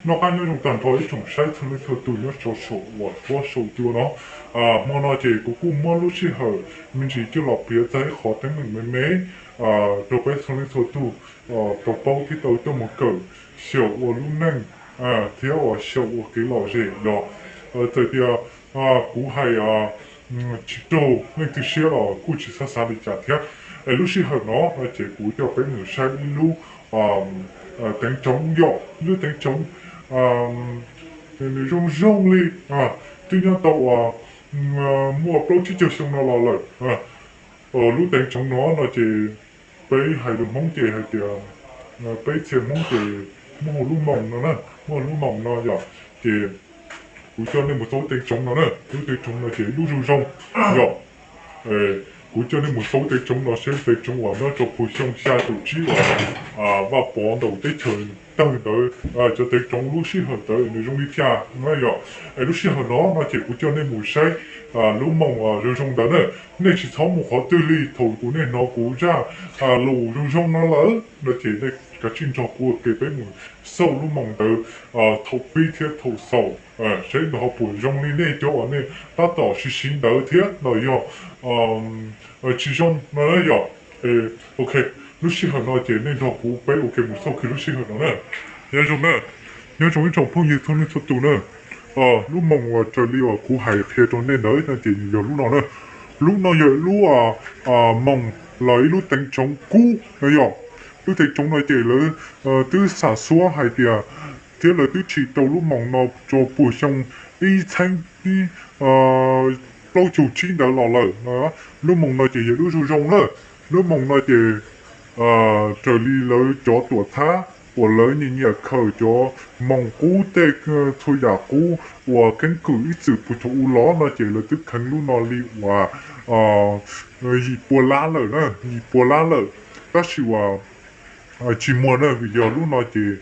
Noj qab nyob zoo tag nrho ib tsoom saib txhua leej txhua tus nyob rau saum huab saum cua no. Hmo no ces kuv kuj muab lub sij hawm me ntsis coj los piav txog ib qhov teeb meem me me rau peb txhua leej txhua tus tau paub thiab tau tuaj mus kawm xyaum ua lub neej thiab ua xyaum ua kev lom zem los. Txawm tias kuv hais tsis raug leej twg siab los kuj tsis txhob xav li cas thiab. Es lub sij hawm no no ces kuv coj peb mus saib ib lub teev tsoov yom, ib lub teev tsoov nws zoo zoo li twb nyob tau uas muaj plaub tsib caug xyoo no los lawm. Lub teev tsoov no no ces peb hais lus Hmoob ces hais tias, peb txhia Hmoob ces muab hu lub Moos no na, muab hu lub Moos no yom. Ces kuv coj nej mus txog lub teev tsoov no na, lub teev tsoov no ces lub zoo zoo yom. Kuv coj nej mus txog lub teev tsoov no seb teev tsoov uas nyob rau puag xyoo xya caum tsib uas Vaj Pov ntaus teb chaws tawg ntawd, cov teev tsoov lub sij hawm ntawd nws zoo li cas na yom. Es lub sij hawm no no ces kuv coj nej mus saib lub Moos zoo zoo ntawd na. Nej tsis txhob mus qhov twg li, thaum kuv nej hnov kuv zaj lus zoo zoo no lawm no ces nej kav tsij nrog kuv ua ke peb mus xauj lub Moos ntawd thaum pib thiab thaum xaus, seb nws ho puas zoo li nej cov uas nej tab tom siv siv ntawd thiab los yog tsis zoo no na yom. Ok, lub sij hawm no ces nej nrog kuv peb ua ke mus xauj kiag lub sij hawm no na. Nyob zoo na, nyob zoo ib tsoom phooj ywg txhua leej txhua tus na. Lub Moos uas raws li uas kuv hais qhia rau nej ntawd no ces yog lub no na. Lub no yog lub Moos los ib lub teev tsoov kub no yom. Lub teev tsoov no ces lawv twb xam xuab hais tias thiab lawv twb tsim tau lub Moos no rau puag xyoo ib txheeb plaub caug tsib ntawd los lawm. Lub Moos no ces yog lub zoo zoo na. Lub Moos no ces raws li lawv cov tuam txhab uas lawv nyiam nyiam khaws cov Moos qub tej txhua yam qub uas keeb kwm ib txwm puag thaum ub los no ces lawv twb kheev lub no li uas yim pua lab lawm na, yim pua lab lawm. Tab sis uas tsis muag na, vim yog lub no ces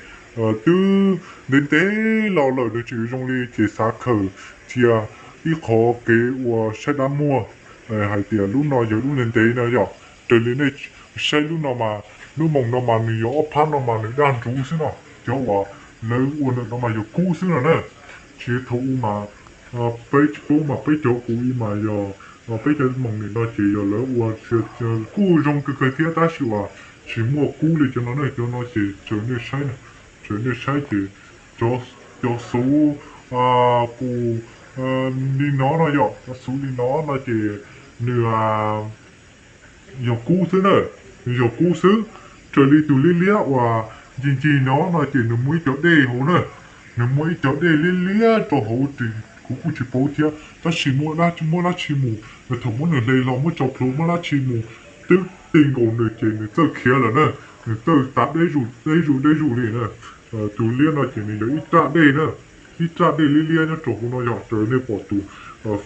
twb ntev ntev los lawm nws tseem zoo li ces xav khaws cia ib qho kev ua saib dab muag hais tias lub no yog lub ntev ntev no yom. Raws li nej saib lub no mas, lub Moos no mas nws yog ob phab no mas nws daj nruv xwb no, cov uas lawv ua ntawm no mas yog kub xwb no na. Tsis thaum ub mas peb tsis paub mas peb cov kuv ib mas yog peb cov Moos nim no ces yog lawv ua kuj zoo kawg kawg thiab tab sis uas tsis muaj kub li cov no na. Cov no ces tsaws nej saib, tsaws nej saib ces cov xuv pus li no no yom, cov xuv li no no ces nws yog kub xwb na, nws yog kub xwb. Raws li tus liab liab uas ncig ncig no no ces nws muaj ib cov dej hauv na, nws muaj ib cov dej liab liab rau hauv, kuv kuj tsis paub thiab tab sis muaj dab, muab dab tsi mus, thaum muab nws hle los muab tso plhuav muab dab tsi mus twb ti nkaus nws ces nws txawj khiav lawm na, nws txawj tav deb zuj deb zuj deb zuj li na. Tus liab no ces nws yog ib raj dej na, ib raj dej liab liab nyob rau hauv no yog raws nej pom tus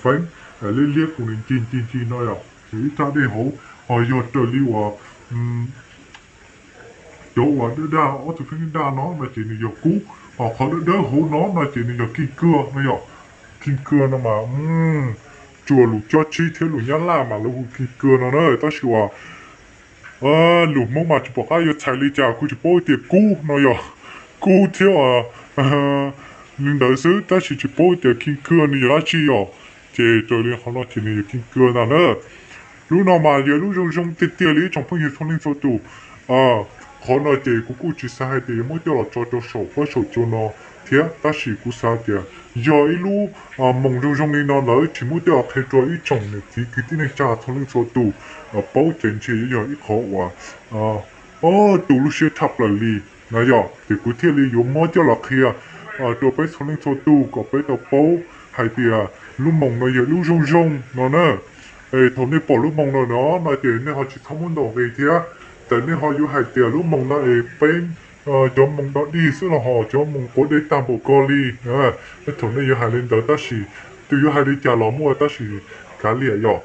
feeb liab liab kuv nws ncig ncig ncig no yog ib raj dej hauv, ho yog raws li uas cov uas daj daj ob tug feeb daj daj no no ces nws yog kub, ho qhov dawb dawb hauv no no ces nws yog kig kawg no yom. Kig kawg no mas tsuas lus cob tsib thiab lus nyab laj mas lawv hu kig kawg no na, tab sis uas lus Hmoob mas tsis pom qab yuav txhais li cas, kuv tsis paub tias kub no yog kub thiab li ntawd xwb tab sis tsis paub tias kig kawg nws yog dab tsi yom. Ces raws li qhov no ces nws yog kig kawg ntag na. Lub no mas yog lub zoo zoo tiag tiag li ib tsoom phooj ywg txhua leej txhua tus. Qhov no ces kuv kuj tsis xav hais tias yuav muab coj los tso rau saum huab saum cua no thiab tab sis kuv xav tias yog ib lub Moos zoo zoo li no lawv tsis muab coj los qhia rau ib tsoom niam txiv kwv tij neej tsa txhua leej txhua tus paub ces ntshe yuav yog ib qhov uas tu lub siab tshaj plaws li na yom. Ces kuv thiaj li yuav muab coj los qhia rau peb txhua leej txhua tus kom peb tau paub hais tias lub Moos no yog lub zoo zoo no na. Es thaum nej pom lub Moos no no no ces nej ho tsis txhob muab ntaus nqi thiab. Txawm nej ho yuav hais tias lub Moos no es peb cov Moos dog dig xwb los ho cov Moos quav dej tag npaum ko li. Thaum nej yuav hais li ntawd tab sis tus yuav hais li cas los muaj tab sis kav liam yom.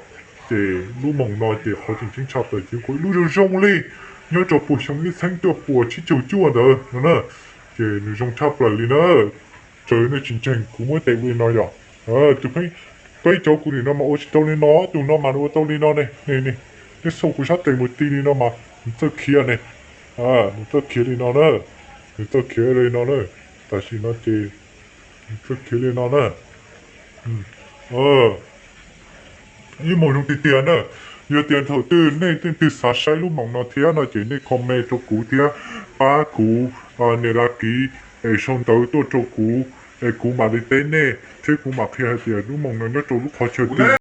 Ces lub Moos no ces qhov tseem ceeb tshaj plaws ces kuj lub zoo zoo li nyob rau puag xyoo ib txheeb cuaj puas tsib caug cuaj ntawd no na. Ces nws zoo tshaj plaws li na. Txawm nej tsis ntseeg kuv muab tes ua li no yom. Tus pheej, peb cov kuv nim no mas ua tsis tau li no, tus no mas nws ua tau li no ne. Nej xauj kuv sab tes mus ti li no mas nws txawj khiav ne. Nws txawj khiav li no na. Nws txawj khiav li no na. Tam sim no ces txoj kev li no na. Ib moo zoo tiag tiag na. Yog tias thaum twg nej leej twg xav saib lub moos no thiab no ces nej comment rau kuv thiab pab kuv nias like es sau ntawv tuaj rau kuv, es kuv mam li teb nej thiab kuv mam qhia hais tias lub moos no nyob rau lub qhov chaw twg.